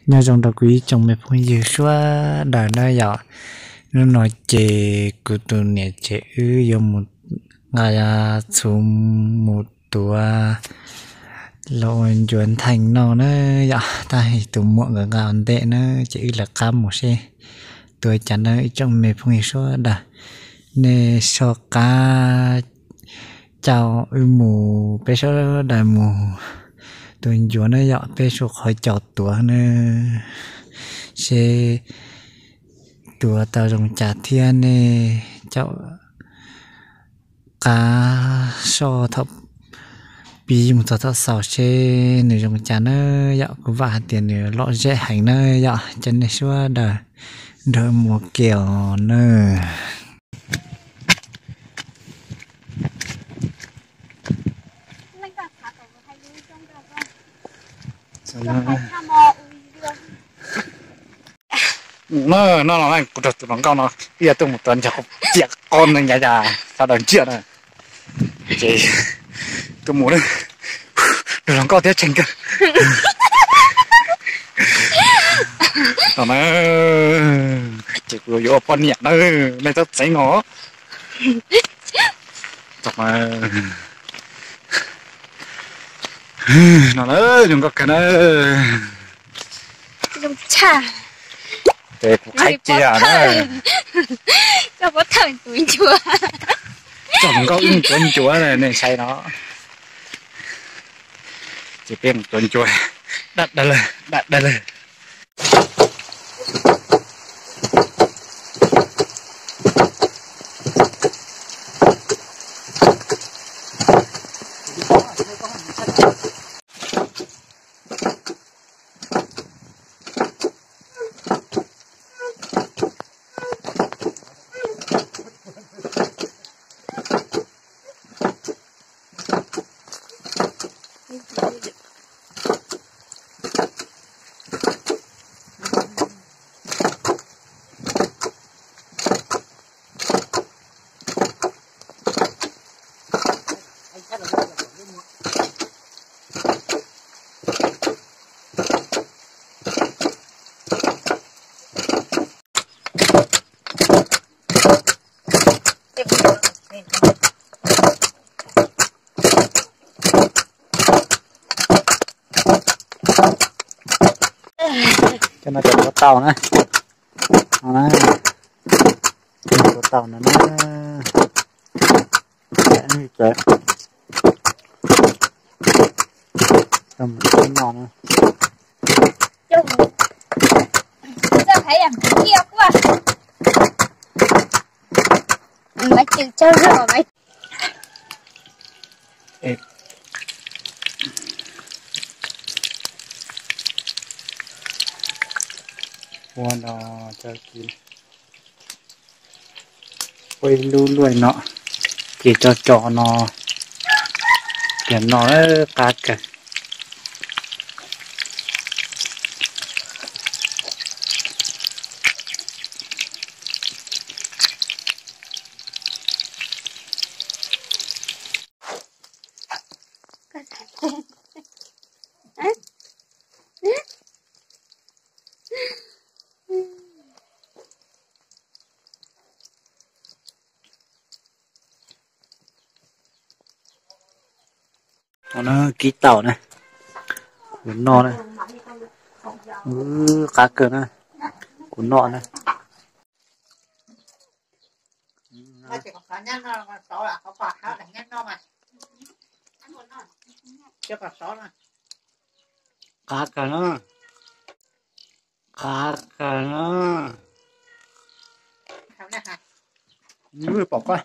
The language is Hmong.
Nyob zoo rau kuv ib tsoom me phooj ywg sawv daws na yom. Hnub no ces kuv tus niam ces wb yuav mus nqa txhuv mus tuav los ua ncuav ntheej noj na yom. Tab sis tus muam nkawd nqa ua ntej na, ces wb lawv qab mus seb tuav cas na ib tsoom me phooj ywg sawv daws. Nej soj qab caum wb mus, peb sawv daws mus tuav ncuav na yom, peb sawv daws caum tuav na, seb tuav tau zoo cas thiab nej caum qab soj thaum pib mus txog thaum xaus seb nws zoo cas na yom. Kuv vam hais tias nws lom zem heev na yom, ces nej sawv daws nrog mus ua ke os na. No los kuv nrog tus hluas nkauj no ib yam tuaj mus tuav ncuav, ciam qo nws nyav cas sawv daws ntsia na. Ces tuaj mus na, nrog hluas nkauj thiab tseem kawg. No na, ces kuv yuav ua poj niam na, nej txhob txeev no. No na, zoo nkauj kawg na. Ces kuv qhaib cia na. Coj pov thawj tuav ncuav. Coj hluas nkauj wb tuav ncuav nej saib no. Ces peb mus tuav ncuav, daj daj lawg, daj daj lawg. Cov no cov tuav taum na. No na, tuav taum no na. Tau mus no na. Ua no, ua ib lub luaj no, ces tso tso no, ces no qab kawg. No na, kib taum na, kuv noj na, qab kawg na, kuv noj na. Qab kawg na, qab kawg na. Pom koj.